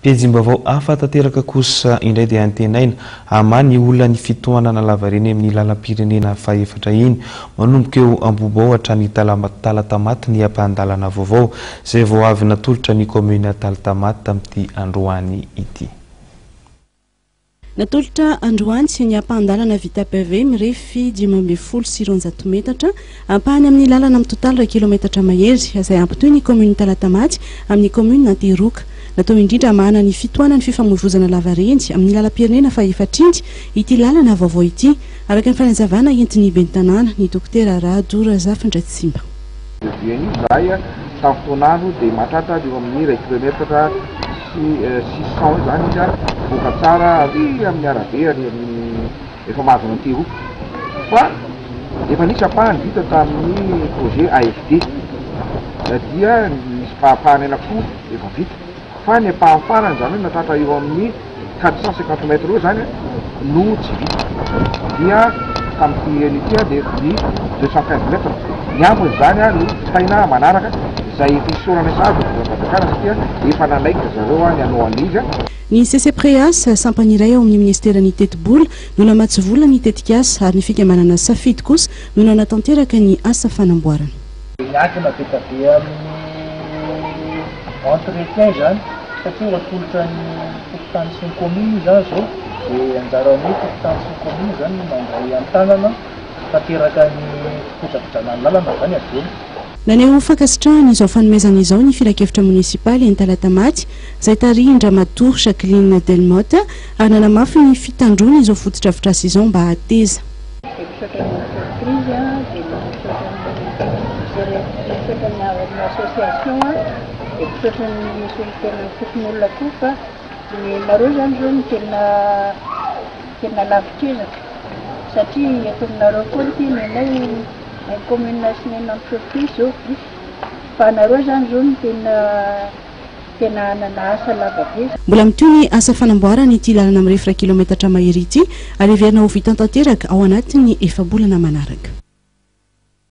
Pejim-baovao hafa tanteraka kosa indray dia antenaina hamaha ny olan'ny fitohanana lavareny amin'ny lalam-pirenena fahefatra iny manomboka eo Ambohibao hatrany Talatamaty ny ampahan-dalana vaovao izay vao avy natolotra ny kaominina Talatamaty tamin'ity androany ity. Natolotra androany ny ampahan-dalana vita pavé mirefy 215 metatra, ampahany amin'ny lalana mitotaly iray kilometatra mahery, izay hampitohy ny kaominina Talatamaty amin'ny kaominina Antehiroka. Natao indrindra hamahana ny fitohanan'ny fifamoivozana lavareny amin'ny lalam-pirenena fahefatra iny ity lalana vaovao ity, araka ny fanazavana entin'ny ben'ny tanàna, ny Dokotera Rado Razafindratsimba. Dia io izahay tamin'ny fotoan'andro dia mahatratra eo amin'ny iray kilomètre sy 600 eo izany izy mivoaka tsara ary amin'ny arabe ary amin'ny efa mahazo an'Antehiroka. Fa efa nisy ampahany vita tamin'ny projet AFD dia nisy ampahany anankiroa efa vita. Fa ny ampahany farany izany hoe nahatratra eo amin'ny 450 mètres eo izany no tsy vita. Dia tamin'ity anio ity dia ny 215 mètres. Ny ambiny izany no vitaina manaraka izay efa isaorana sahady ny fitondram-panjakana satria efa nanaiky ry zareo ny hanao an'ilay izy. Ny CCPREAS, sampana iray ao amin'ny minisiteran'ny Tetibola, no namatsy vola ny tetikasa ary ny fikambanana Safidy kosa no nanatanteraka ny asa fanamboarana. Miankina be dia be amin'ny entretien izany satria ho atolotra ny fokontany sy ny commune izany izao dia anjaran'ny fokontany sy ny commune izany no mandray an-tanana tanteraka ny fikojakojana ny lalana izany avy eo. Naneho fankasitrahana izao fanomezana izao ny filankevitra monisipaly eny Talatamaty izay tarihin-dRamatoa Jacqueline Delmotte ary nanamafy ny fitandroana izao fotodrafitrasa izao mba hateza. Dia misaotra ny entreprise dia misaotra ny misaotra ny amin'ny association dia misaotra ny solontenan'ny fokonolona koa fa ny nareo izany izao no tena tena lavitr'ezaka satria eto aminareo koa ity ny anay ny commune sy ny entreprise izao vita fa nareo izany izao no tena Tena hanana asa lava be. Mbola mitohy ny asa fanamboarana ity lalana mirefy iray kilometatra mahery ity ary heverina ho vita tanteraka ao anatin'ny efa-bolana manaraka.